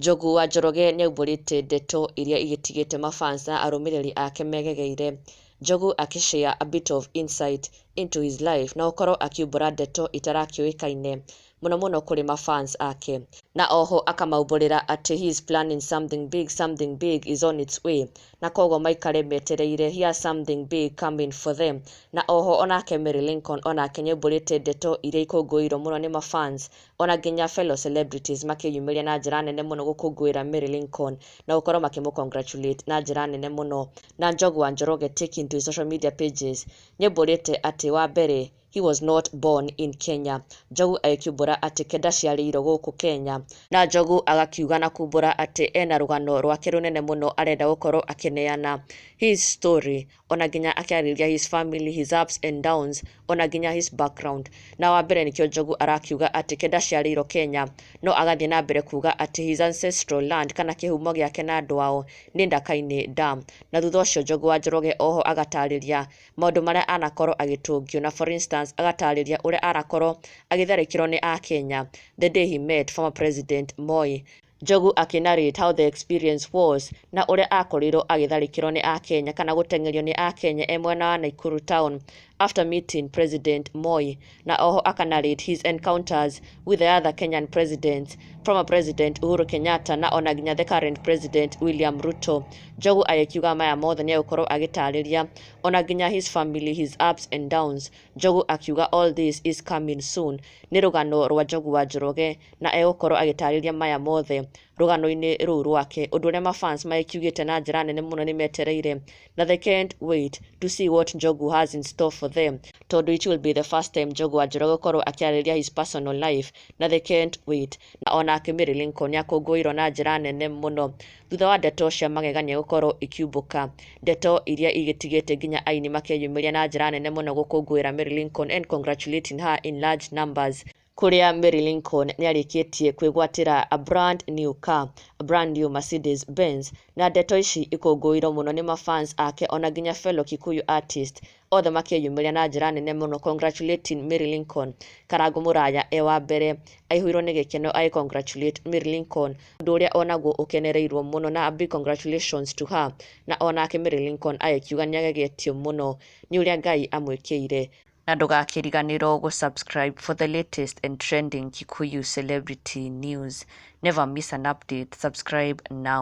Njogu wa Njoroge nĩaumbũrĩte ndeto iria igĩtigĩte mafans na arũmĩrĩri ake megegeire. Njogu akĩ-share a bit of insight into his life na gũkorwo akiumbũra ndeto itarakĩũĩkaine mũno mũno kũrĩ mafans ake, na oho akamaumbũrĩra atĩ he is planning something big, something big is on its way, na koguo maikare metereire, he has something big coming for them. Na oho onake Mary Lincoln onake nĩaumbũrĩte ndeto iria ikũngũĩirwo mũno nĩ mafans, ona nginya fellow celebrities makĩyumĩria na njĩra nene mũno gũkũngũĩra Mary Lincoln na gũkorwo makĩmũ congratulate na njĩra nene mũno. Na Njogu wa Njoroge taking to his social media pages nĩaumbũrĩte atĩ wa mbere, he was not born in Kenya. Njogu agĩkiumbũra atĩ ke ndaciarĩirwo gũkũ Kenya, na Njogu agakiuga na kumbũra atĩ ena rũgano rwake rũnene mũno arenda gũkorwo akĩneana his story, ona nginya akĩarĩrĩria his family, his ups and downs, ona nginya his background. Na wa mbere nĩkĩo Njogu arakiuga atĩ ke ndaciarĩirwo Kenya, no agathiĩ na mbere kuga atĩ his ancestral land kana kĩhumo gĩake na andũ ao nĩ Ndakainĩ Dam. Na thutha ũcio Njogu wa Njoroge oho agatarĩria maũndũ marĩa anakorwo agĩtũngio, na for instance agatarĩria ũrĩa anakorwo agĩtharĩkĩrwo nĩ akenya the day he met former President Moi. Njogu akĩ-narrate how the experience was na ũrĩa akorirwo agĩtharĩkĩrwo nĩ akenya kana gũteng'erio nĩ akenya e mwena wa Nakuru town after meeting President Moi, na oho aka-narrate his encounters with the other Kenyan presidents, former President Uhuru Kenyatta na ona nginya the current President William Ruto. Njogu agĩkiuga maya mothe nĩ egũkorwo agĩtarĩria ona nginya his family, his ups and downs. Njogu akiuga all this is coming soon. Nĩ rũgano rwa Njogu wa Njoroge na egũkorwo agĩtarĩria maya mothe rũgano-inĩ rũu rwake, ũndũ ũrĩa mafans magĩkiugĩte na njĩra nene mũno nĩ metereire na they can't wait to see what Njogu has in store for them, tondũ it will be the first time Njogu wa Njoroge gũkorwo akĩarĩrĩria his personal life na they can't wait. Na onake Mary Lincoln nĩakũngũĩirwo na njĩra nene mũno thutha wa ndeto cia magegania gũkorwo ikiumbũka, ndeto iria igĩtigĩte nginya aini makeyumĩria na njĩra nene mũno gũkũngũĩra Mary Lincoln and congratulating her in large numbers, kũrĩa Mary Lincoln nĩarĩkĩtie kwĩgwatĩra a brand new car, a brand new Mercedes Benz. Na ndeto ici ikũngũĩirwo mũno nĩ mafans ake, ona nginya fellow Kikuyu artist othe makĩyumĩria na njĩra nene mũno congratulating Mary Lincoln. Karango Mũraya e wa mbere aihũirwo nĩ gĩkeno agĩ congratulate Mary Lincoln, ũndũ ũrĩa onaguo ũkenereirwo mũno, na a big congratulations to her. Na onake Mary Lincoln agĩkiuga nĩagegetio mũno nĩ ũrĩa Ngai amwĩkĩire. Na ndũgakĩriganĩrwo gũ-subscribe for the latest and trending Kikuyu celebrity news. Never miss an update. Subscribe now.